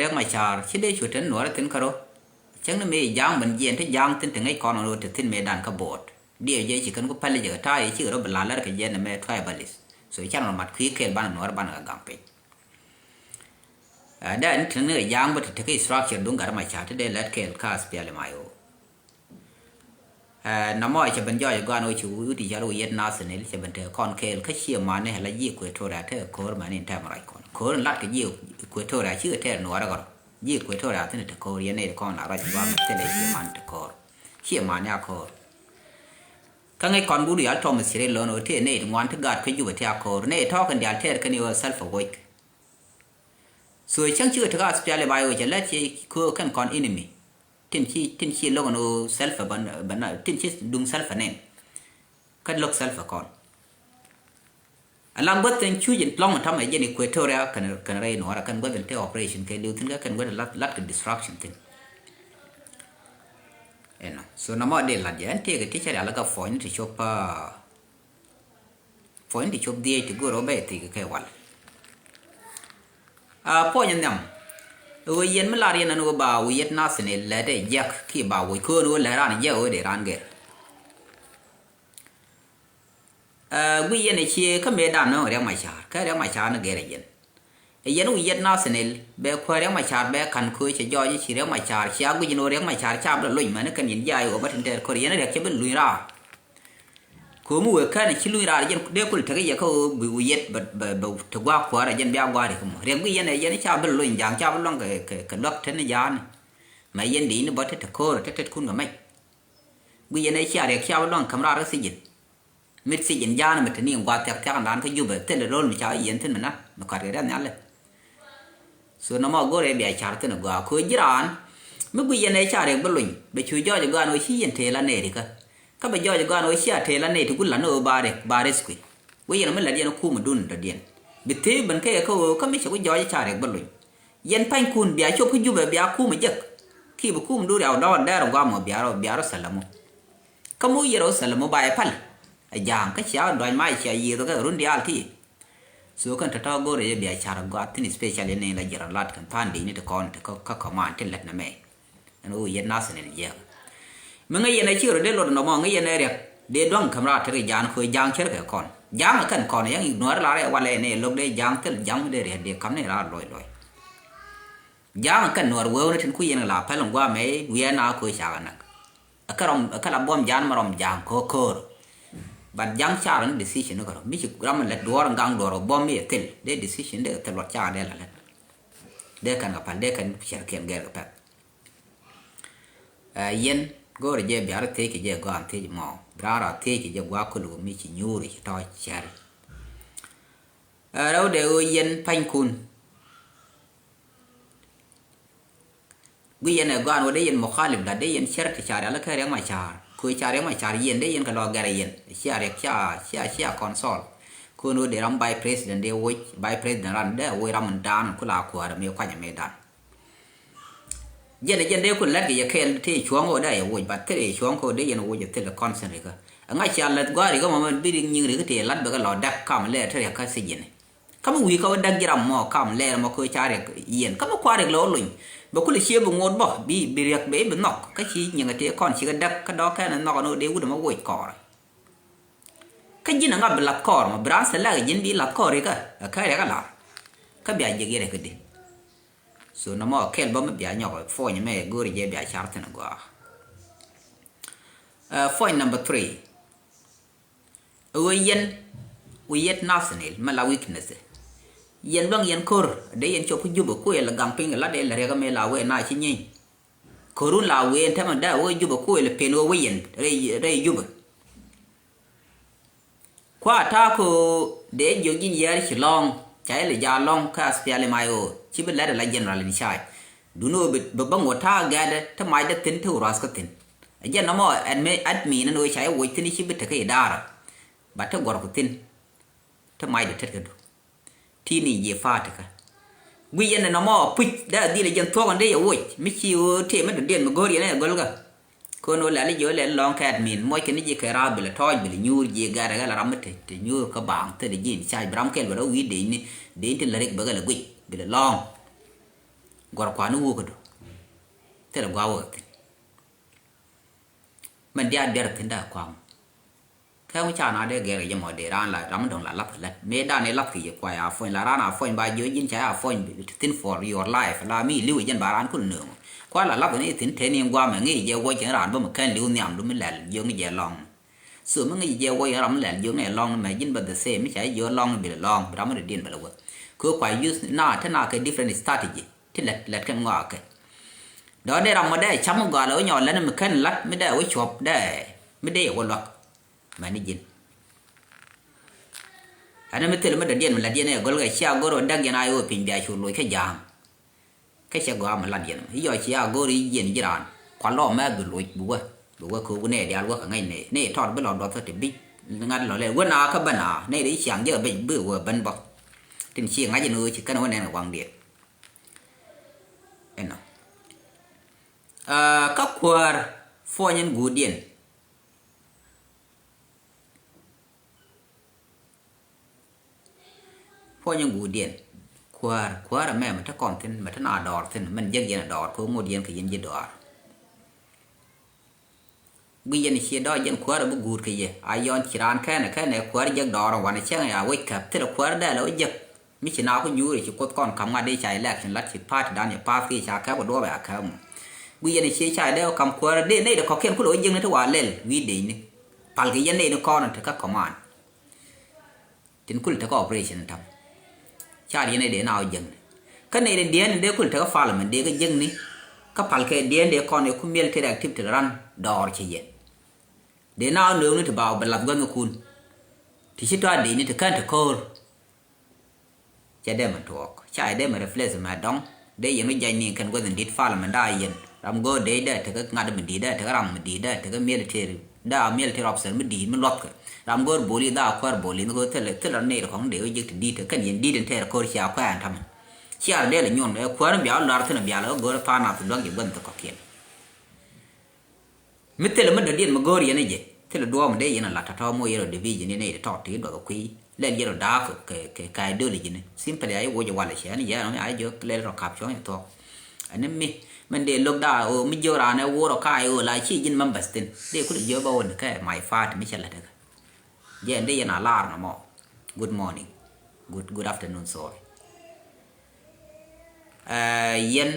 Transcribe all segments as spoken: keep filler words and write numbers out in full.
Riɛk Macar ci dee cu te ni Nuäärä thi̱n kärɔ̱. Cäŋ ni mëë ja̱a̱ŋ ben jiɛn te ja̱a̱ŋ thi̱n te ŋäc kɔn ɣän ɣöö te thi̱n mëë dan kä bo̱o̱t. Diɛw jɛ ci kɛn ku päl jɛ kɛ ta̱a̱ yɛ ci rɔ bi la̱r lär kɛ jɛ nɛmɛ tribalism. So can rɔ mat kui̱ kɛɛl banɛ Nuäärä banɛ kɛ gaŋ piny. Ɛ, dee ni te ni kɛ ja̱a̱ŋ bä te te kä structure duŋ gat Macar te dee lät kɛɛl kä SPLM-IO. Ɛ, nɔmɔ cɛ ben jɔɔc ɛ gɔaa ni ɣöö ci wi̱i̱ ti cɔl Wi̱i̱ Yet Nathaniel cɛ ben tekɛ kɔn kɛɛl kä ciɛ mani ɛ la ji̱ Equatoria tekɛ ko̱r mani in tɛm ruac kɔn. Ko̱r in lat kɛ ji̱ Equatoria cikɛ tɛɛr Nuäärä kɔn. Ji̱ Equatoria thi̱n te ko̱r yɛn nɛy ti kɔn la ruac ɛ gɔaa mɛ thilɛ ciɛ mani te ko̱r. Ciɛ mani a ko̱r. Kä ŋäc kɔn guut yal Thomas Cirie lon ɣöö tëë nɛy ti ŋuan ti gaat kä Jubɛ ti a ko̱r. Nɛy tɔ̱ kɛn diaal tɛɛr kɛn i̱ ɣöö Salva Kiir. So cäŋ cikɛ tekɛ SPLM-IO cɛ lät ciɛ ko̱r kɛn kɔn enemy. Tin ci, tin ci lo̱k ɛn ɣöö Salva bä, bä, tin ci duŋ Salva nɛn. Kä lo̱k Salva kɔn. Ala guäth tin cuc in lɔ̱ŋ in tɔ̱mɛ jɛn Equatoria kɛn, kɛn rɛy Nuäärä kɛn guäth in te operation kɛ li̱w thi̱n kä kɛn guäth in lat, lat kɛ destruction thi̱n. Ɛnɔ. So nɔmɔ dee lat jɛ ɛn tëëkɛ ti cɛ rial kä puɔ̱ny ni ti cop, ah, puɔ̱ny ti cop dhiec ti go̱o̱r ɣä bɛ thi̱k kɛ wal. Ah, puɔ̱ny nhiam. Ɣöö yɛn mi lar yɛn ɛn ɣöö ba Wi̱i̱ Yet Nathaniel lät ɛ jiäk kiɛ ba woc köön ɣöö lät raan jiäk ɣöö dee raan gɛr. Ɛ, guic yɛn ɛ cië kä mëëdan nööŋ Riɛk Macar, kä Riɛk Macar ni gɛr ɛ yɛn. Ɛ yɛn Wi̱i̱ Yet Nathaniel, bɛ kuäär Riɛk Macar bɛ ka̱n köö cɛ jɔɔc i̱ ci Riɛk Macar, cia guic in ɣöö Riɛk Macar ca bi lɔ lony mäni kɛn yɛn jiaac ɣöö bä tin tɛɛr ko̱r yɛn Riɛk cɛ bi luny raar. Köömi wëë kän ci luny raar jɛn dee kul tekɛ yɛ kä ɣöö bi Wi̱i̱ Yet bɛ, bɛ, bɛ te gua̱a̱k kuäärä jɛn bia gua̱a̱r yɛ kä mɔ. Riɛk guic yɛn ɛ yɛn ca bi lɔ lony ja̱a̱ŋ ca bi luäŋ kɛ, kɛ, kɛ luäk tetni ja̱a̱ni. Mɛ yɛn di̱i̱ni bä te te ko̱r te tetkun kɛ mɛc. Guic yɛn ɛ cia Riɛk cia bi luäŋ käm raar kä thijin. Mi thijin ja̱a̱n mi te ni in gua̱a̱th thia̱k thia̱k in raan kä Jubɛ thilɛ ro̱l mi ca yieen thi̱n mi na mi kɔa̱t kɛ riath nhial lɛ. So nɔmɔ go̱rɛ bia car thi̱n a gɔaa ko̱ ji̱ raan. Mi guic yɛn ɛ ca Riɛk bi luny bɛ cu jɔɔc a gɔaa ni ɣöö ci yɛn tëë la nɛy rikä. Kä bɛ jɔɔc a gɔaa ni ɣöö cia tëë la nɛy ti gul la ni ɣöö ba Riɛk ba rescue. Wec yɛn mi lät yɛn kum dun dɔ̱diɛn. Bi thëëk ben kɛ yɛ kä ɣöö kä mi cɛ ku jɔɔc ca Riɛk bi luny. Yɛn panykun bia cop kä Jubɛ bia kum a jek. Ki bi kum dun riaw dɔɔr dɛɛr a guam ɔ bia rɔ bia rɔ thalamɔ. Kä mi wä yɛr ɣä thalamɔ ba yɛ pal. A ja̱a̱ŋ kä cia duany ma cia yiëëth kɛ run diaal ti. So kɛn tɔ̱tɔ̱ go̱rɛ jɛ bia car gɔaa thi̱n, especially ni la jiɛn lat kɛn tha̱a̱ŋ di̱i̱ni ti kɔn ti kä, kä command ti lät nɛ mɛ. Ɛn ɣöö yɛn nathani jiɛk. Mi ŋäc yɛn ɛ ci rɔ dee lot nɔmɔ ŋäc yɛn ɛ Riɛk dee dua̱ŋ käm raar tek i̱ ja̱a̱ŋ köö ja̱a̱ŋ cär kɛ kɔn. Ja̱a̱ŋ ɛ kɛn kɔn yɛn i̱ nuäär lar ɛ walɛ ni lo̱k dee ja̱a̱ŋ thil ja̱a̱ŋ mi dee Riɛk dee ka̱m ni raar luɔc luɔc. Ja̱a̱ŋ ɛ kɛn nuäär wewni tin ku yɛn la pɛl in gua̱a̱ mɛ wiɛɛn a köö cakɛ näk. Ɛ kɛ rɔm, ɛ kɛ la buɔ̱m ja̱a̱n mɛ rɔm ja̱a̱ŋ ko̱o̱r. But ja̱a̱ŋ car ni decision ni kɛ rɔ. Mi ci ram mi lät duɔ̱ɔ̱r in gaŋ duɔ̱ɔ̱r kɛ buɔ̱m mi ɛ thil. Dee decision dee kɛ thil luɔt car dee la lät. Dee kɛn kɛ pal, dee kɛn cɛr kiɛn gɛr kɛ pɛth. Ɛ, yɛn go̱o̱rɛ jɛ bia rɔ thiec kɛ jɛ gɔaa thiec mɔ. Bia rɔ thiec kɛ jɛ gua̱a̱k kul wä mi ci nyuuri ci tɔ̱ cɛr. Ɛ, rɛw dee ɣöö yɛn panykun. Guic yɛn ɛ gɔaa ni wä dee yɛn mukhalif la dee yɛn cɛr ti ca rial kä Riɛk Macar. Köö ca Riɛk Macar yɛn dee yɛn kɛ lɔ gɛr yɛn. Cia Riɛk cia, cia, cia consult. Köön wä dee ram vice president dee woc, vice president ran dee woc ram in daan ku la kuäärä mi kuanyɛ mi daan. Jɛn ɛ jɛn dee ku lät kɛ yɛ kɛɛl tëë cuɔ̱ŋ ɣöö dee yɛ woc, but thilɛ yɛ cuɔ̱ŋ kä ɣöö dee yɛn woc ɛ thilɛ concern rikä. Ɛ ŋa̱c cia lät gua̱a̱r rikä mɔmɔ bi rik nyiŋ rikä tëë lät bɛ kɛ lɔ däk kam lɛɛr te riɛk kä thijini. Kä mi wi̱i̱ kä wä däk ji̱ ram mɔ kam lɛɛr mɔ kä ca riɛk yiɛn. Kä mi kua̱r riɛk lɛ wä lony. Bɛ kulɛ cie bi ŋot bä, bi, bi riɛk bɛ i̱ bi nhɔk. Kä ci nyiŋɛ tëë kɔn cikɛ däk, kä dɔ̱k kɛn ɛ nhɔk ɛn ɣöö dee wut ɛmɛ woc kɔɔrɛ. Kä ji̱n ɛ ŋa̱ bi lath kɔɔr mɔ, bi raan thilɛ kɛ ji̱n bi lath kɔɔr rikä. Ɛ kä riɛk ɛ la̱r. Kä bia jiɛk yɛ riɛk kä di. So nɔmɔ kɛl bä mi bia nyɔk puɔ̱ny mɛ go̱o̱ri jɛ bia car thi̱n a gɔaa. Ɛ, puɔ̱ny number three. Ɛ ɣöö yɛn, Wi̱i̱ Yet Nathaniel mɛ la weakness. Yɛn luaŋ yɛn ko̱r dee yɛn cop kä Jubɛ kuël gaŋ piny kɛ la dee lɛ riɛk mɛ la wee na ci nyieeny. Ko̱run la wee ɛn tämɛ dee wee Jubɛ kuël pen ɣöö wee yɛn rɛy, rɛy Jubɛ. Kua ta̱a̱ ko dee jiök ji̱n yɛɛr ci lɔ̱ŋ, ca ilɛ jaal lɔ̱ŋ kä SPLM-IO, ci bi lɛt ala general in charge. Duŋni ɣöö bi, bi bä ŋot ta̱a̱ gɛɛtdɛ, ti macdɛ thi̱n, ti wurath kä thi̱n. Ɛ jɛn nɔmɔ admi, admin ɛn ɣöö ca iwoc thi̱n ci bi tekɛ idara. Ba ti gɔ̱rku thi̱n, ti macdɛ tetkädu. Ti ni jiɛ pa̱a̱t tikä. Guic yɛn ɛ nɔmɔ puc dee a dhil ɛ jɛn thuɔ̱k ɛn dee yɛ woc. Mi ci ɣöö tëë mi dɔ̱diɛn mi go̱o̱r yɛn ɛ gɔ̱lkä. Ko̱n ɣöö lɛl ji̱ ɣöö lɛl lɔ̱ŋ kɛ admin muɔc kɛn ji̱ kɛ raar bilɛ tɔ̱ɔ̱c bilɛ nyuur ji̱ gɛr ɛ ɣɛl ram mi te, te nyuur kä baaŋ thilɛ ji̱ in ca̱a̱c bi ram kɛl bɛ rɔ wi̱i̱ dec ni dec in ti lät rik bɛ ɣɛl ɛ guic bilɛ lɔ̱ŋ. Gɔr kuan ni wuk kä du. Thilɛ gua wä thi̱n. Mɛn diaal biɛr thi̱n da kuaŋ. Kɛ ŋu ca na dee gɛr kɛ jɛ mɔ dee raan la ram mi dɔ̱ŋ la lath kɛ lät. Mëë dan i̱ lath kɛ yɛ kua ya puɔ̱ny la raan a puɔ̱ny ba jiö ji̱n ca ya puɔ̱ny ti thi̱n for your life. La mi li̱w jɛn ba raan kul nööŋ. Kua la lath ni thi̱n teni in guamɛ ŋi̱i̱c jɛ wuɔc kɛn raan bä mi kɛn li̱w nhiam du mi lɛl jiö ŋi̱i̱c jɛ lɔŋ. So mi ŋi̱i̱c jɛ wuɔc ram mi lɛl jiö ŋi̱i̱c lɔŋ mɛ ji̱n bä the same mi ca jiö lɔŋ bi lɛ lɔŋ bi ram mi dee diɛn bɛ lɛ wä. Kɛ kua use na te na kɛ different strategy. Ti lät lät kɛn ŋɔakɛ. Dɔ̱ dee ram mɔ dee cam mi gɔal ɛ wä nyɔk lät mi kɛn la̱t mi dee wä cuɔp dee mi dee yɛ wä luak. Mɛn ni ji̱n. Ɛn mi thil mi dɔ̱diɛn mi la̱t yɛn ɛ go̱l kɛ cia go̱r wä däk yɛn a yɛ wä piny bia cu loc kä ja̱a̱ŋ. Kä cɛ gɔaa mi la̱t yɛn i̱ yɔ cia go̱r i̱ jiɛn ji̱ raan kua lɔ mɛ bi loc bi wä. Bi wä kɛ wä nɛ diaal wä kɛ ŋäc nɛ nɛ tɔt bi lɔ duɔth kä ti bi ŋa̱t lɔ lɛ wä na kä bä na nɛ di ciaŋ jɛ bi bi wä ben bä. Tin ci ŋa̱c ni wä ci kɛn wä nɛn kɛ waŋdiɛn. Ɛnɔ. Kä kuäär puɔ̱ny in guudiɛn. Puɔ̱ny in guudiɛn. Kuäär kuäär ɛmɛ mɛ te kɔn thi̱n mɛ te na dɔɔr thi̱n mɛn jek yɛn dɔɔr kɛ ŋot yɛn kɛ yɛn ji̱ dɔɔr. Guic yɛn ciɛ dɔɔc jɛn kuäärä bi guut kɛ yɛ a yɔn ci raan kɛnɛ kɛnɛ kuäär jek dɔɔr wanɛ cɛŋ ya wec käp thilɛ kuäär dɛl ɛ wä jek. Mi ci na ku nyuuri ci kuoth kɔn kam ŋa̱t di ca election lat ci party dan yɛ path ki ca kɛp kɛ duɔɔp ya kɛp mɔ. Guic yɛn ciɛ ca dee wä kam kuäärä dee nɛy de kɔkiɛn kulɛ wä jek ni ti wa lɛl wi̱i̱ dec ni. Pal kɛ yɛn nɛy ni kɔn ti kä command. Tin kul tekä operation tam. Car yɛn dee na wä jäŋni kä nɛy dee diɛn dee kul tekä parliament dee kä jäŋni. Kä palkɛ diɛn dee kɔn iku military activity ran dɔɔr ci yɛ. Dee na wä nööŋni ti ba wä bɛ lath guäthni kun. Ti ci tɔa dee ni ti kän ti ko̱o̱r. Cɛ dee mɛ tuɔɔk ca dee mɛ replace mɛ dɔŋ. Dee yɛn wä jany ni kɛn guäth in dit parliament daa yɛn ram go̱o̱r dee dee tekä ŋa̱t mi di̱i̱t dee tekä ram mi di̱i̱t dee tekä military daa military officer mi di̱i̱t mi luɔthkɛ. Ram go̱o̱r boli daa kuäär boli ni go̱o̱r thilɛ thilɛ ner kɔŋ dee wä jek ti di̱i̱t kɛn yɛn di̱i̱t in tɛɛr ko̱o̱r cia kuɛɛn tamɛ. Ciar dee lɛ nyuɔn ɛ kuäär in bia wä lar thin bia lɛ wä go̱o̱r thaanath luäŋ jɛ guäth in ti kɔkiɛn. Mi thilɛ mi dɔ̱diɛn mi go̱o̱r yɛn ɛ jɛ thilɛ duɔɔm dee yɛn a lat tɔ̱tɔ̱ mi yɛn rɔ division ni nɛy ti tɔt ti dɔth kui̱ lɛl yɛn rɔ da̱a̱k kɛ kɛ ideology ni simply a i̱ woc ɛ walɛ cɛ ni yɛn ɛ jɛ lɛl rɔ kap cuɔ̱ŋ ɛ thuɔ̱k. Ɛn ni mi min dee lo̱k da̱a̱ ɣöö mi jiök raan ɛ wo̱o̱r ɔ ka̱a̱c ɣöö la ci ji̱n members thin dee kulɛ jiök bä ɣöö ni kɛ my party mi cɛ la̱t ɛ kɛ. Jɛ ɛn dee yɛn a laar nɔmɔ. Good morning. Good, good afternoon, sorry. Ɛ yɛn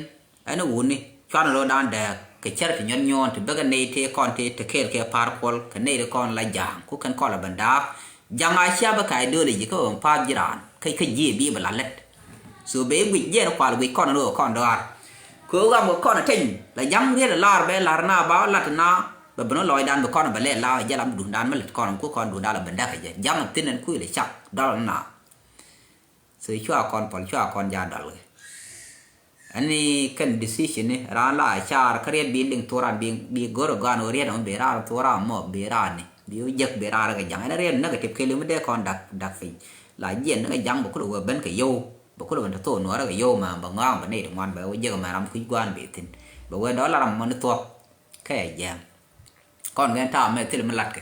ɛn wuni cuanɛ lo̱o̱dan dääk kɛ cär ti nyɔt nyuɔ̱ɔ̱n ti bekɛ nɛy tëë kɔn tëë te kɛɛl kɛ pa̱a̱r kuɔl kɛ nɛy ti kɔn la ja̱a̱ŋ ku kɛn kɔl ɛ ben da̱a̱k. Ja̱a̱ŋ a cia bä ka̱a̱c do̱l i̱ ji̱ kä ɣöö pa̱a̱th ji̱ raan kä ji̱ bi bɛ la lät. So bɛ i̱ guic jiɛn kual guic kɔn ɛn ɣöö kɔn dɔaar. Kɛ ɣöö ɣam kɛ kɔn ɛ teny la ja̱ŋ riet ɛ laar bɛ la̱r na ba lat na bɛ ben ɣä lɔcdan bi kɔn ɛ bɛ lɛ la jɛ lam duundan mi lät kɔn ku kɔn duundan la ben da̱k kɛ jɛ ja̱ŋ ɛ thi̱n ɛn kui̱ lɛ cak dɔl na. So cua kɔn pɔl cua kɔn ja dɔl kɛ. Ɛn ni kɛn decision ni raan la car kä riet bi liŋ thok raan bi bi go̱r ɛ gɔan ɣöö riet ɛmɔ bi raan thok raan mɔ bi raan ni bi wä jek bi raan rɛ kɛ ja̱ŋ ɛn riet negative kɛ li̱w mi dee kɔn dak dak piny. La jiɛn ni kɛ ja̱ŋ bɛ kulɛ wee ben kɛ yio̱w bɛ kulɛ ben te thok nuɔɔrɛ kɛ yio̱w ma bɛ ŋɔaŋ bɛ nɛy ti ŋuan bɛ wä jek mɛ ram kui̱ gua̱a̱n bi thi̱n. Bɛ wee dɔl la ram mɔ ni thuɔ̱k kɛ jiɛn. Kɔn gɛn ta̱a̱ mɛ thilɛ mi latkɛ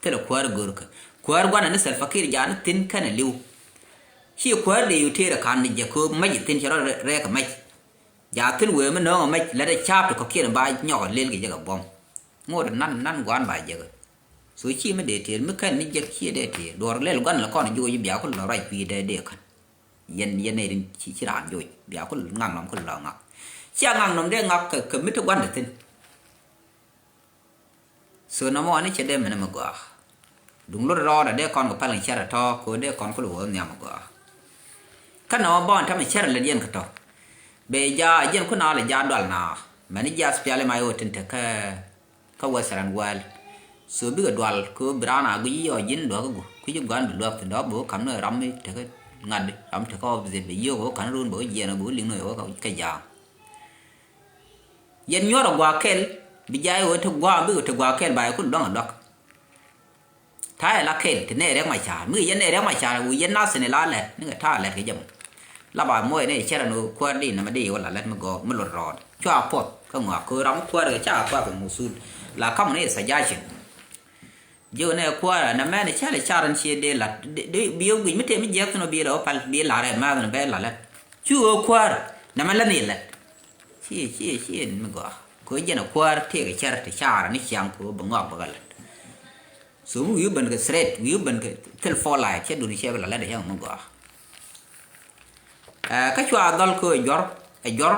thilɛ kuäär go̱rkɛ kuäär gua̱n ani Salva Kiir ja̱a̱n thi̱n kɛnɛ li̱w. Ci kuäär dee yu tëërɛ ka̱n ni jɛ kööp mɛc thi̱n cɛ rɔ rɛɛkɛ mɛc. Ja̱a̱ thi̱n wëë mi nööŋɛ mɛc lät ɛ ca̱a̱p ti kɔ̱kiɛn ba nyɔk ɛ lel kɛ jɛ kɛ buɔ̱m. Ŋot nan nan gua̱n ba jɛ kɛ. So ci mi dee tëër mi kɛn ni jɛ ciɛ dee tëër duɔ̱r lɛl gua̱n lɛ kɔn joc bia ku lɔ ruac kui̱ dee dee kän. Yɛn yɛn nɛy rin ci ci raan joc bia ku ŋak nɔm ku lɔ ŋak. Cia ŋak nɔm dee ŋak kɛ mi ti gua̱n dee thi̱n. So nɔmɔ ni cɛ dee mɛn mi gɔaa. Duŋ lot rɔɔdɛ dee kɔn kɛ päl kɛ cɛr tɔ̱ kɛ dee kɔn kul wä nhiam mi gɔaa. Kä nɔmɔ bɔn tämɛ cɛr lɛ diɛn kɛ tɔ̱. Bɛ ja jiɛn kun a lɛ ja dual na mɛn ni ja spiali ma iwä tin te kä kä western world. So bikɛ dual kɛ bi raan a guic yɔ ji̱n duäk kä guic guan bi luäk thin dɔ̱ bi wä kam ni ram mi te kä ŋa̱t ram te kä opposite bɛ yio̱k wä kan run bɛ wä jiɛn bɛ wä liŋ ni wä kä jaam. Yɛn nyuɔr a gua̱a̱k kɛl bi jay ɣöö te gua̱a̱k bikɛ te gua̱a̱k kɛl ba yɛ kul lua̱ŋ a luak. Ta̱a̱ yɛ la kɛl ti nɛy rɛk ma ca̱a̱r mi kɛ yɛn nɛy rɛk ma ca̱a̱r wi yɛn nathini la lɛt ni kɛ ta̱a̱ lɛt kɛ jɛ mɔ. La ba muɔc nɛy cɛrɛ ni kuäär di nɛmɛ di wä la lɛt mi gɔɔk mi lot rɔɔd cua puɔth kä ŋɔak köör ram mi kuäär kɛ ca kuath kɛ musul. La ka̱m ni suggestion. Jiök nɛ kuäärä nɛ mɛn cäl i̱ car in cie dee la̱t bi yo̱k guic mi tëë mi jiäk thin ɔ bi lɛ wä pal bi la̱r ɛ määth ni bɛ la̱t lät. Cu ɣöö kuäärä nɛ mɛn lät ni lät. Ciɛ ciɛ ciɛ mi gɔaa. Kɛ jɛn a kuäär tëëkɛ cär ti caarä ni ciaŋ kɛ bi ŋɔak bä kɛ lät. So mi wi̱i̱ ben kɛ threat, wi̱i̱ ben kɛ thil fɔlay cɛ duni cɛ bi la lät cɛ mi gɔaa. Ɛ, kä cua dhɔl kɛ juɔr, ɛ juɔr.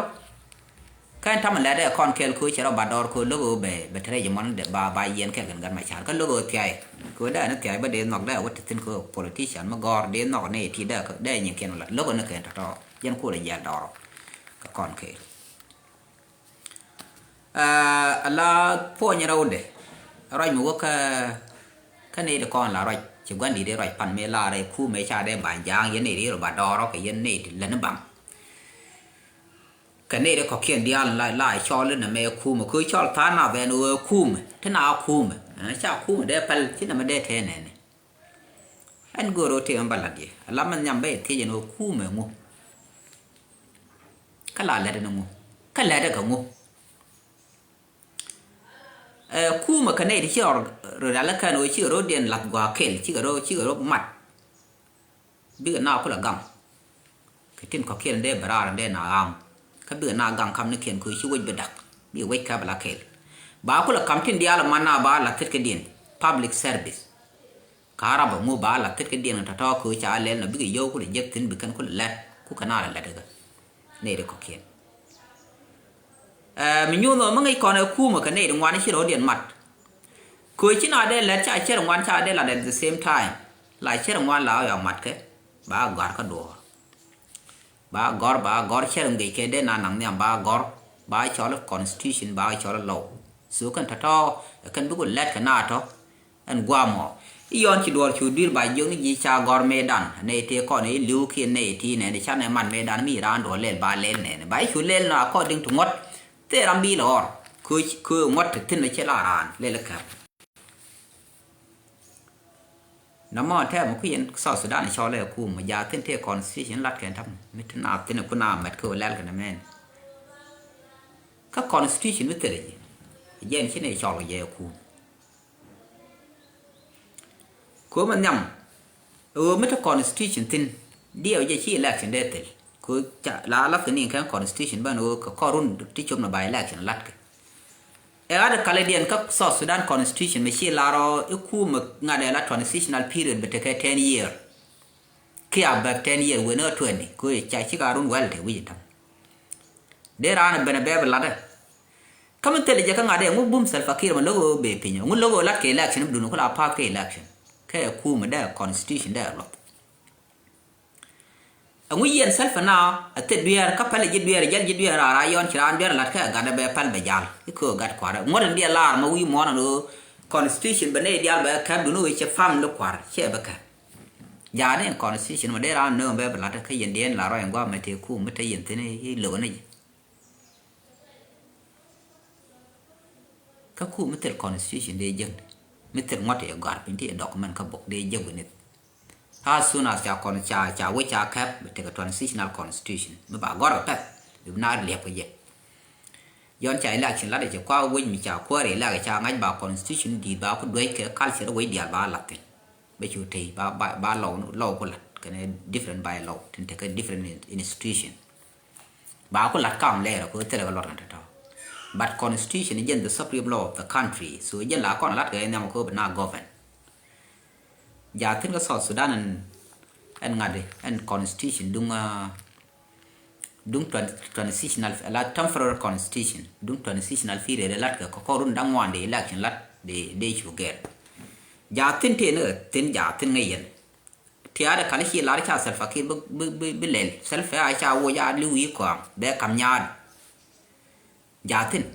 Kä ɛn tamɛ lɛt ɛ kɔn kɛl kɛ cɛ rɔ ba dɔɔr kɛ lo̱k ɛ bɛ, bɛ tɛrɛ jɛ mɔn dɛ ba, ba yɛn kɛl kɛn gat ma car. Kä lo̱k ɛ thiay. Kɛ dee ni thiay bä dee nhɔk dee wä ti thin kɛ politician mi gɔɔr dee nhɔk ni ti dee kɛ, dee nyin kɛn la. Lo̱k ɛ ni kɛn tɔtɔ. Jɛn kulɛ jiɛl dɔɔr. Kɛ kɔn kɛl. Ɛ, ala puɔ̱ny rɛwdɛ. Ruac mi wä kä, kä nɛy ti kɔn la ruac. Ci gua̱n di̱t ruac pan mëë lar ɛ kumɛ ca dee ba̱ny ja̱a̱ŋ yɛn nɛy ti rɔ ba dɔɔrɔ kɛ yɛn nɛy ti lät ni baŋ. Kɛ nɛy ti kɔ̱kiɛn diaal la, la cɔl inɛ mɛ kumɛ. Kɛ cɔl tha̱a̱ŋ na bɛn ɣöö kumɛ. Ti na kumɛ. Ɛ, ca kumɛ dee päl. Ci nɛ mɛ dee tɛɛ nɛnɛ. Ɛn go̱o̱r ɣöö tëë mɛ bä la̱t yɛ. Ala mɛ nhiam bä yɛ thiec ɛn ɣöö kumɛ ŋu. Kä la lät ɛn ŋu. Kä lät ɛ kɛ ŋu. Ɛ, kumɛ kɛ nɛy ti ci rɔ, rɔ rial ɛ kɛn ɣöö cikɛ rɔ diɛn lath gua̱a̱ kɛl, cikɛ rɔ, cikɛ rɔ mat. Bikɛ na kulɛ gaŋ. Kɛ tin kɔ̱kiɛn dee bɛ raar dee na ɣa̱a̱ŋ. Kä bikɛ na gaŋ kam ni kiɛn kɛ ɣöö ci wec bi da̱k. Bikɛ wec kɛ bɛ la kɛl. Ba kulɛ kam tin diaal ɛ man na ba lath thit kɛ diɛn. Public service. Ka rap ɛ ŋu ba la thit kɛ diɛn tɔ̱tɔ̱ kɛ ɣöö ca lɛl nɔ bikɛ yio̱w kulɛ jek thi̱n bi kɛn kulɛ lɛt ku kɛ na la lɛt ɛ kɛ. Nɛy ti kɔ̱kiɛn. Ɛ, mi nyuuth ɣöö mi ŋäc kɔn ɛ kumɛ kɛ nɛy ti ŋuan ci rɔ̱diɛn mat. Kɛ ɣöö ci na dee lɛt ca cär ŋuan ca dee lat at the same time. La cär ŋuan la ɣöö mat kɛ. Ba gɔ̱a̱r kä duɔ̱ɔ̱r. Ba gɔ̱r, ba gɔ̱r cär ŋic kɛ dee na naŋ nhiam ba gɔ̱r. Ba cɔl constitution, ba cɔl law. So kɛn tɔ̱tɔ̱, kɛn bikɛ lɛt kɛ na tɔ̱. Ɛn guamɔ. I̱ yɔn ci duɔl cu dui̱r ba jiök ni ji̱ ca gɔ̱r mëëdan. Nɛy tëë kɔn i̱ li̱w kiɛ nɛy ti nɛn i̱ canɛ man mëëdan mi raan duɔl lɛl ba lɛl nɛn. Ba i̱ cu lɛl na according to ŋuɔ̱t. Thil ram bi lɔɔr. Kö, kö ŋuɔ̱t te thi̱n i̱ ci la raan lɛl i̱ kär. Nɔmɔ tɛmɛ kui̱ yɛn South Sudan cɔl ɛ kum, mi jaathin tëë constitution lat kɛn tam. Mi ti na thin ku na mɛt kɛ wä lɛl kɛn mɛn. Kä constitution mi thilɛ ji̱. Jɛn ci ni cɔl kɛ jɛ kum. Ko̱mɛ nhiam. Ɣöö mi te constitution thin. Diɛw jɛ ci election dee thil. Kö ca la lath kɛ ni kɛn constitution bän ɣöö kɛ kɔr run ti cop ni by election lat kɛ. Ɛ ɣa̱t kalidiɛn kä South Sudan constitution mi ci lar ɔ i̱ kumɛ ŋa̱t ɛ la transitional period bi tekɛ ten year. Kiɛ above ten year wen ɣä twenty kö ca ci ka run wɛl te wi̱c i̱ ta̱ŋ. Dee raan ɛ ben ɛ bɛɛp ɛ lat ɛ. Kä mi thil jɛ kä ŋa̱t ɛ ŋu bum Salva Kiir mɛ lo̱k ɣöö bee piny ɛ ŋu lo̱k ɣöö lat kɛ election bi dun ku la path kɛ election. Kɛ ɛ kumɛ dee constitution dee luɔth. Ɛŋu yiɛn Salva na a thil dueer kä pälɛ ji̱ dueer jäl ji̱ dueer a ra yɔn ci raan dueer lat kä gat bɛ päl bɛ jal i̱ köö gat kuarɛ ŋuɔ̱t in diɛ lar ma wi̱i̱ muɔ̱ɔ̱n an ɣöö constitution bɛ nɛy dial bɛ kɛp duni ɣöö cɛ family kuar cɛ bɛ kɛp. Jaani in constitution ma dee raan nööŋ bɛ bɛ lat kä yɛn diɛn la rɔy in gua̱a̱ mɛ tëë kuum mi te yɛn thi̱n i̱ lo̱k ni ji̱. Kä ku mi thil constitution dee jek ni mi thil ŋuɔ̱t yɛ gɔ̱a̱r piny ti yɛ document kä bok dee jek wi̱nith. As soon as ca con ca ca wec ca kɛp bi tekɛ transitional constitution mi ba gɔ̱r kɛ pɛth bi bi na liɛp kɛ jɛ. Yɔn ca election lat cɛ kua wec mi ca kuäär ilɛk ca ŋa̱c ba constitution di̱i̱t ba ku duec kɛ culture wec diaal ba lath thi̱n. Bɛ cu tey ba ba ba lɔw lɔw ku lat kɛnɛ different by law tin tekɛ different institution. Ba ku lat kam lɛɛr kɛ thilɛ kɛ luɔt kɛn tɔ̱tɔ̱. But constitution jɛn the supreme law of the country. So jɛn la kɔn lat kɛ nhiam kɛ bi na govern. Ja thin kɛ South Sudan ɛn ɛn ŋa̱t ɛn constitution duŋ ah, duŋ tran- transitional la temporary constitution duŋ transitional period lat kɛ kɔkɔ run daŋ wan de election lat de de cu gɛr. Ja thin tëë ni kɛ thin ja thin ŋäc yɛn. Tiaadɛ kali ci lar ca Salva Kiir bi, bi, bi, bi lɛl. Salva a ca woc a li̱w yi kɔaŋ. Bɛ kam nyaad. Jathin.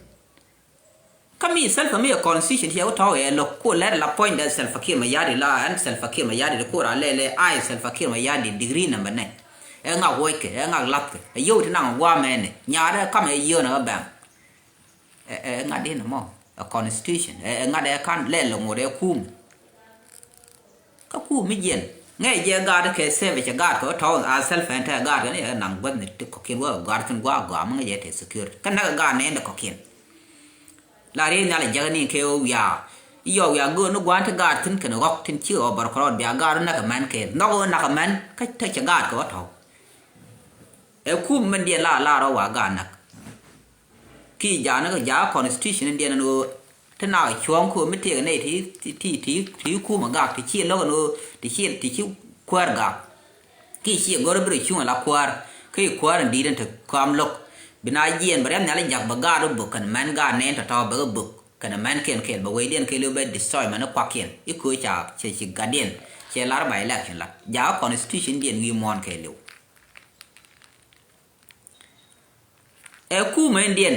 Kä mi Salva mi ɛ constitution ci ɛ wä tɔ̱ ɛ lo̱k ko lɛr la puɔ̱ny dɛ Salva Kiir Mayardit la ɛn Salva Kiir Mayardit ko ra lɛ lɛ a ɛ Salva Kiir Mayardit degree number nine. Ɛ ŋak woc kɛ, ɛ ŋak lath kɛ. Ɛ yio̱w ti naŋ guamɛ nɛ. Nyaadɛ kam ɛ yio̱w nɛ ɣä bɛm. Ɛ, ɛ, ŋa̱t in mɔ ɛ constitution ɛ, ɛ, ŋa̱t ɛ kan lɛl ŋot ɛ kum. Kä kum mi jiɛn ŋɛ jɛ gaat kɛ sɛbɛ cɛ gaat kɛ tɔw a self ɛn tɛ gaat kɛ ni ɛ naŋ gua̱th ni ti kɔkiɛn wä gaat kin gua gua mi ŋɛ jɛ tɛ security kä näk gaat ni ɛn tɛ kɔkiɛn. La riey nhial jɛ ni kɛ wiaa. Yɔ wiaa gör ni guan ti gaat tin kɛn ɣɔk tin ci ɣɔ bɔr kɔrɔt bia gaat nak mɛn kɛ nhɔk nak mɛn kä tɛ cɛ gaat kɛ tɔw. Ɛ kum min diɛ la la rɔ wa gaat nak. Ki ja̱a̱n kä ja̱a̱ constitution in diɛn ɛn ɣöö ti nak cuɔ̱ɔ̱ŋ ko̱o̱m mi tëëk nɛy ti ti ti ti kumɛ gak ti ci lo̱k ɛn ɣöö ti ci ti ci kuäär gak. Ki ci go̱r bi rɔ cuŋ ala kuäär ki kuäär in di̱i̱t in te ka̱m lo̱k. Bi na jiɛɛn bɛ riɛm nhial jak bɛ gaat wä bök kɛn mɛn gaat nɛn tɔ̱tɔ̱ bɛ kɛ bök kɛn mɛn kɛn kɛl bɛ wecdiɛn kɛl bɛ destroy mɛn kuakiɛn i̱ köö ca cɛ ci gatdiɛn cɛ lar ba election lat ja̱a̱ constitution diɛn wi̱i̱ muɔ̱ɔ̱n kɛɛliw. Ɛ kumɛ in diɛn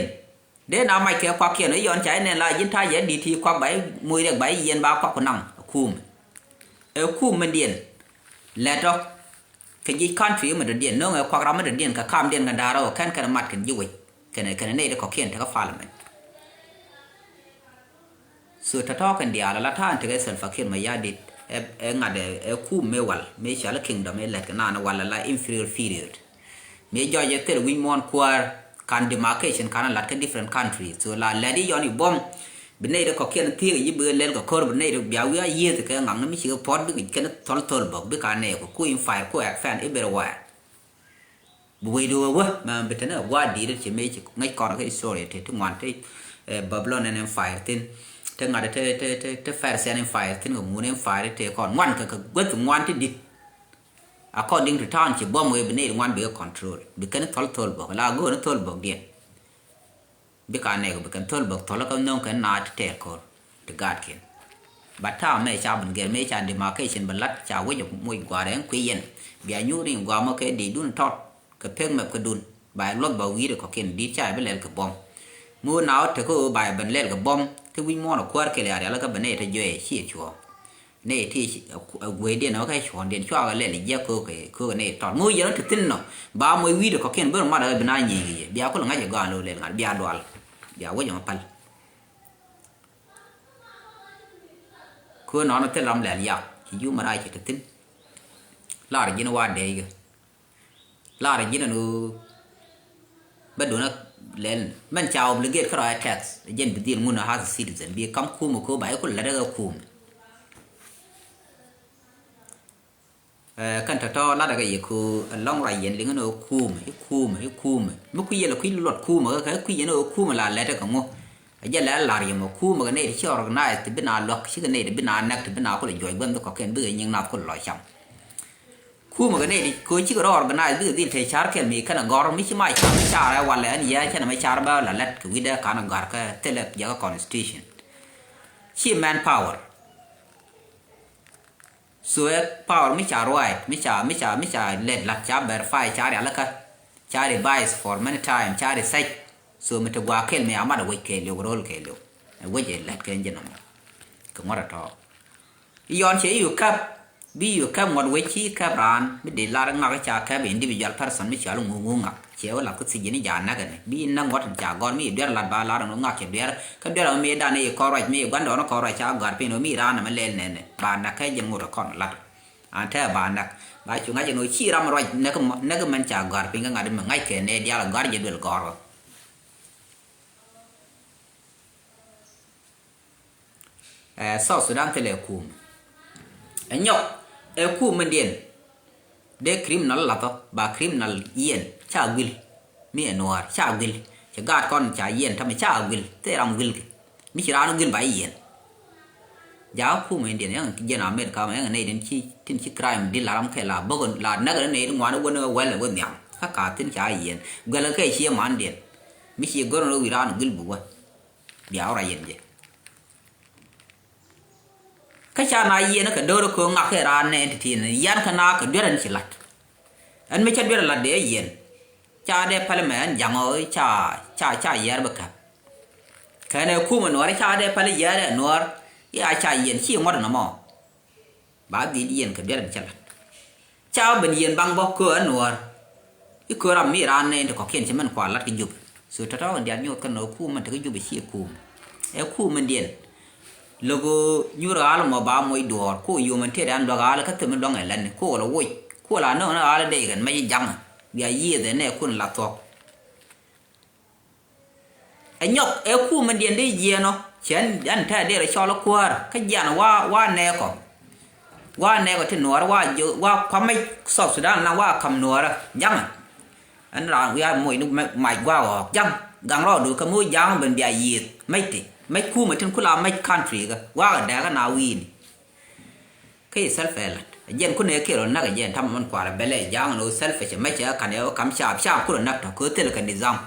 dee na mac kɛ kuakiɛn i̱ yɔn ca inɛn la ji̱n ta̱a̱ jɛ di̱t ti kuak ba i̱ moc riɛk ba i̱ yiɛn ba kuak ku naŋ ɛ kumɛ. Ɛ kumɛ in diɛn lɛt tɔ kɛ ji̱ country mi dɔ̱diɛn no̱ŋ ɛ kuak ram mi dɔ̱diɛn kɛ kamdiɛn kɛ da̱a̱r ɛ kɛn kɛn mat kɛn ji̱ wec kɛn kɛn nɛy ti kɔkiɛn tekɛ parliament. So tɔ̱tɔ̱ kɛn diaal ala ta̱a̱n tekɛ Salva Kiir Mayardit ɛ ŋa̱t ɛ kum mëë wal mëë cɔal kingdom ɛ lät kɛ naan wal ala inferior period. Mëë jɔc ɛ thil wi̱ny muɔ̱ɔ̱n kuäär kan demarcation kan lat kä different country. So la lɛt i̱ yɔn i̱ buɔ̱m bi nɛy ti kɔ̱kiɛn thiek i̱ bi lɛl kɛ ko̱r bi nɛy ti bia wi̱i̱ a yieth kɛ ŋaŋ ni mi cikɛ puɔ̱t bikɛ kɛn thɔl thol bok bika nɛɛku ku in fire ku expand everywhere. Bi wecdu wä mɛ bi teni gua̱a̱r di̱i̱t ci mëë ci ŋäc kɔn kä history ti ti ŋuan ti Babylonian Empire thin ti ŋa̱t ti ti ti ti Persian Empire thin kɛ Moon Empire ti kɔn ŋuan kɛ kɛ guäth ŋuan ti di̱t. According to town ci buɔ̱m wee bi nɛy ŋuan bi kɛ control bi kɛn thɔl thol bok la go̱o̱n thol bok diɛn. Bika nɛɛk bi kɛn thöl bäk thɔl kä nhöŋ kɛn na ti tɛɛr ko̱r ti gaatkiɛn. Ba ta̱a̱ mɛ ca bin gɛr mɛ ca demarcation bi lat ca wec moc gua̱a̱r ɛn kui̱ yɛn bia nyuur in gua̱a̱r mɔ kɛ di̱i̱t dun tɔt kɛ pek mɛp kä dun ba luɔth ba wi̱i̱r kɔ̱kiɛn di̱i̱t ca bi lɛl kɛ buɔ̱m. Ŋuun na wä tekä ɣöö ba ben lɛl kɛ buɔ̱m ti wi̱c muɔ̱ɔ̱n ɔ kuäär kɛl ya̱r yalä kä ben nɛy te juɛɛ ciɛ cuɔ̱ɔ̱ŋ. Nɛy ti ci ɛ gueydiɛn ɛ wä kɛ cuɔ̱ɔ̱ŋdiɛn cua kɛ lɛl jiɛk köökɛ köökɛ nɛy tɔt ŋo̱o̱c yɛn ɔ ti thi̱n nɔ. Ba muɔc wi̱i̱dɛ kɔ̱kiɛn ben mat ɛ bi na nyieny kɛ yɛ bia kulɛ ŋa̱c ɛ gɔaa lo̱o̱ lɛl ŋa̱t bia dual. Bia wec ɛmɛ päl. Köö nɔn ɛ thil ram lɛl yak ci yum ɛ rac ci ti thi̱n. Lar ji̱n wa dɛɛc kɛ. Lar ji̱n ɛn ɣöö bä duɔ̱n ɛ lɛl ni mɛn ca obligate kärɔa ɛ tax ɛ jɛn bi dhil ŋun ɛ as a citizen bi kam kum ɛ köö ba i̱ kul lät ɛ kum. Ɛ kɛn tɔ̱tɔ̱ lat ɛ kɛ yɛ köö ɛ lɔŋ ruac yɛn liŋ ɛn ɣöö kum i̱ kum i̱ kum mi kui̱ yɛl ɛ kui̱ luɔt kum ɛ kɛ kui̱ yɛn ɛ ɣöö kum ɛ la lät ɛ kɛ ŋu. Ɛ jɛ lɛ lar yɛ mɔ kumɛ kɛ nɛy ti ci organize ti bi na luäk cikɛ nɛy ti bi na nɛk ti bi na kulɛ juɔc guänh bi kɔ̱kiɛn bikɛ nyiŋ nath kulɛ lɔ cam. Kumɛ kɛ nɛy ti ko̱ cikɛ rɔ organize bikɛ dhil te car kɛl mi kɛn ɛ gɔr mi ci ma car mi car ɛ walɛ ɛn yɛ cɛn ɛ mi car bɛ la lɛt kɛ wi̱dɛ kan ɛ gɔr kɛ thilɛ jɛ kɛ constitution. Ci man power. So ɛ power mi ca ruac mi ca mi ca mi ca lɛt lat ca verify ca rialikä ca revise for many time ca research. So mi ti gua kel mi amat a wec kɛɛliw ro̱l kɛɛliw. Ɛ wec ɛ lɛt kɛ ji̱n ɔmɔ kɛ ŋuɔ̱t ɛ tɔ̱. I̱ yɔn cɛ i̱ yu kɛp bi yu kɛp ŋuɔ̱t wec ci kɛp raan mi dee lar ŋak ca kɛp individual person mi cɔal ŋuŋ ŋuŋ ŋak. Ciɛ wä lath kä thiec ji̱n i̱ ja̱a̱n näk ɛn bi näk ŋuɔ̱t in ca gɔ̱r mi i̱ duer lat ba lar ɛn ŋak cɛ duer. Kä duer ɛmɛ mi dan i̱ kɔr ruac mi gua̱ndɔɔn kɔr ruac ca gɔ̱a̱r piny mi raan ɛmɛ lɛl nɛnɛ ba näk kɛ jɛn ŋot ɛ kɔn lat. An tɛ ba näk ba cu ŋa̱c ɛn ɣöö ci ram ruac näk mɛn ca gɔ̱a̱r piny kä ŋa̱t mi ŋa̱c kɛ nɛ diaal ɛ gɔ̱a̱r jɛ duel gɔ̱a̱r ɣä. Ɛ South Sudan thilɛ kum. Ɛ nyɔk ɛ kum mindiɛn. Dee criminal lathɔ ba criminal yiɛn ca guil. Mi ɛ nuɔɔr ca guil cɛ gaat kɔn ca yiɛn tamɛ ca guil thil ram guil kɛ. Mi ci raan guil ba yiɛn. Ja kum indiɛn yɛn jiɛn America mɛ yɛn nɛy tin ci tin ci crime di la ram kɛ la bok la näk nɛy ti ŋuan wän wɛl wä nhiam. Kä ka thin ca yiɛn guɛl kɛ cie mandiɛn. Mi ci gör ni wi̱i̱ raan guil buk wä. Bia wä ra yɛn jɛ. Kä ca na yiɛn kɛ do̱r kɛ ŋak kɛ raan nɛ ɛn ti tin yan kɛ na kɛ duer ɛn ci lat. Ɛn mi ca duer lat dee yiɛn. Ca dee pɛl mɛ ɛn jaŋ ɔ ca ca ca yɛr bɛ kɛp. Kɛn ɛ kum ɛ nuɔr ca dee pɛl yɛr ɛ nuɔr. Ya ca yiɛn ci ŋuɔt nɔmɔ. Ba dhil yiɛn kɛ duer ɛn ca lat. Ca ben yiɛn baŋ bä köö ɛ nuɔɔr. I̱ köö ram mi raan nɛ in ti kɔ̱kiɛn ci mɛn kua lat kä Jubɛ. So tɔ̱tɔ̱ kɛn diaal nyuɔth kɛn ɛ kum mɛn te kä Jubɛ ci ɛ kum. Ɛ kum mɛn diɛn. Lo̱k nyuur ɣaal mɔ ba moc duɔɔr ku yom ɛn tëë dan luäk ɣaal kä thim luäŋ ɛ lɛn ku wala woc ku wala nöŋ ni ɣaal dee kɛn mɛc jaŋ. Bia yiëëth ɛ nɛ kun la thuɔ̱k. Ɛ nyɔk ɛ kum in diɛn di jiɛɛn ɔ cɛ ɛn tɛ dee rɛ cɔl ɛ kuäär kä jian wa wa nɛɛkɔ. Wa nɛɛkɔ ti nuɔɔrä wa jiö wa kuamɛ South Sudan na wa kam nuɔɔrä jaŋ. Ɛn raan wiaa moc ni mac guaak ɣɔɔk jaŋ. Gaŋ rɔɔdu kä mi wä ja̱a̱ŋ ben bia yiëëth mec ti mec kumɛ tin kula mec country kä wakä dɛɛkä na wi̱i̱ni. Kä i̱ Salva ɛ la̱t ɛ jɛn kunɛ kiɛ rɔ näk ɛ jɛn tamɛ mɛn kualɛ bɛlɛ ja̱a̱ŋ ni wä Salva cɛ mec cɛ kä ka̱n ɛ wä kam caap caap kurɛ näk tɔ kɛ wä thil kɛ nizam.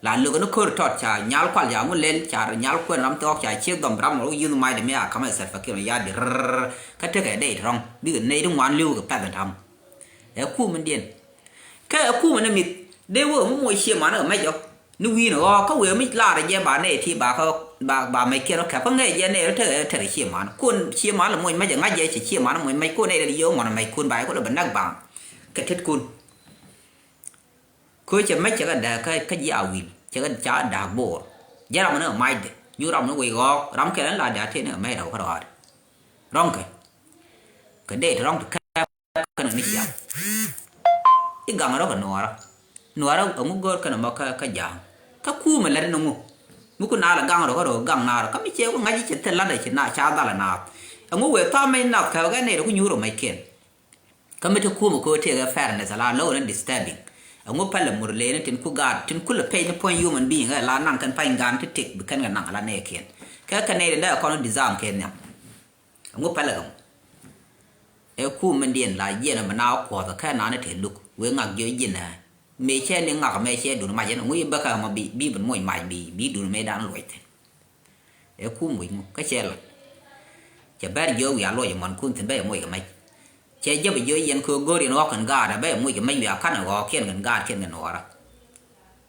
La lök ni ko̱r tɔt ca nyal kual ca ŋu lel ca nyal kuɛn ram thɔɔk ca ciek dhɔm ram wä yuth mac dɛ mi a kamɛ Salva kiɛ rɔ ya̱a̱ di rrrr kä tekɛ dee ti rɔ̱ŋ bikɛ nɛy ti ŋuan li̱w kɛ pɛth ɛ tam. Ɛ kumɛ diɛn. Kä ɛ kumɛ ni mith dee wee mi moc cie manä kɛ mɛc ɔ. Ni wi̱i̱n ɛ ɣɔɔ kä wee mi laarɛ jɛ ba nɛy ti ba kä ba ba mɛc kiɛn ɔ kɛp kä ŋɛc jɛ nɛy rɔ tekɛ tekɛ cie manä kun cie manä moc mɛc ɛ ŋa̱c jɛ cɛ cie manä moc mɛc kun nɛy rɛ di yio̱w ŋuan ɛ mɛc kun ba yɛ kulɛ bɛ näk baŋ. Kɛ tet kun. Köö cɛ mɛc cɛ kɛ dääk kä kä ji̱ a wi̱i̱l cɛ kɛ ca da̱a̱k bo̱o̱r. Jɛ ram ni ɛ macdɛ nyu ram ni wec ɣɔɔk ram kɛl ɛn la da̱a̱k tëë ni ɛ mɛc rɛw kä rɔaadɛ. Rɔ̱ŋkɛ kɛ dee ti rɔ̱ŋ ti kɛp kɛn ni ciaŋ. I̱ gaŋ rɔ̱ kɛ nuɔɔrä nuɔɔrä ɛŋu go̱o̱r kɛn ɛmɔ kä kä ja̱a̱ŋ. Kä kuumɛ lät ni ŋu mi ku naalɛ gaŋ rɔ̱ kä rɔ̱ gaŋ naar kä mi ciɛ ku ŋa̱c i̱ cɛ thil la̱t ɛ ci na ca dhal ɛ naath. Ɛŋu wëë tha̱a̱m mɛc nath kɛ kɛ nɛy rɔ ku nyuur ɛ mɛc kiɛn. Kä mi te kumɛ kɛ wä tëëkɛ fairness ala lo̱w ni disturbing. Ɛŋu pälɛ mur lëëni tin ku gaat tin kulɛ pɛy ni puɔ̱ny human being ɛ la naŋ kɛn pa̱ny gaan ti tëk bi kɛn kɛ naŋ ala nɛɛkiɛn. Kɛ kɛ nɛy ri dee kɔn disarm kɛ nhiam. Ɛŋu pälɛ kɛ mɔ. Ɛ kum min diɛn la jiɛn ɛmɛ na wä kuɔth ɛ kɛ nani te luk wee ŋak jiɔ jiɛn ɛ. Mëë cɛ ni ŋak mëë cɛ dun mac ɛn ɛŋu i̱ bäkä ɛmɔ bi bi bi muc mac bi bi dun mëë dan luɔc thi̱n. Ɛ kum wi̱c ŋu kä cɛ la̱t. Cɛ bɛr jiök wiaa luɔc ɛmɔn kun thi̱n bɛ yɛ moc kɛ mɛc. Cɛ jäp jiök yɛn kɛ go̱o̱r yɛn ɣɔ̱k kɛn gaat ɛ bɛ yɛ moc kɛ mɛc wiaa ka̱n ɛ ɣɔ̱ɔ̱k kiɛn kɛn gaat kiɛn kɛn ɣɔ̱ɔ̱rä.